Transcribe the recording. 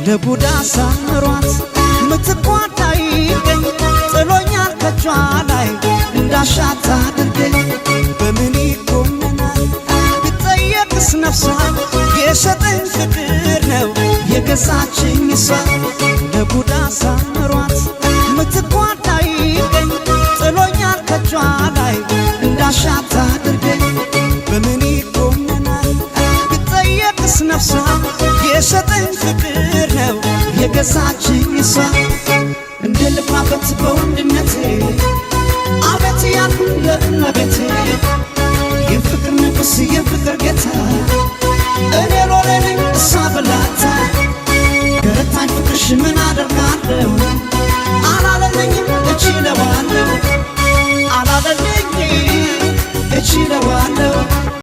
ለጉዳ ሳምሯት ምትኳን አይገኝ፣ ጥሎኛል ከጇ ላይ እንዳሻት አድርገኝ። በምን ይኮነናል ብጠየቅስ ነፍሷ? የሸጠኝ ፍቅር ነው የገዛችኝ እሷ። ለጉዳ ሳምሯት ምትኳን አይገኝ፣ ጥሎኛል ከጇ ላይ እንዳሻት አድርገኝ። በምን ይኮነናል ብጠየቅስ ነፍሷ? የሸጠኝ ፍቅር ነው የገዛችኝ እሷ። እንደ ልኩራበት በወንድነቴ፣ አቤት ያልኩ ለእመቤቴ።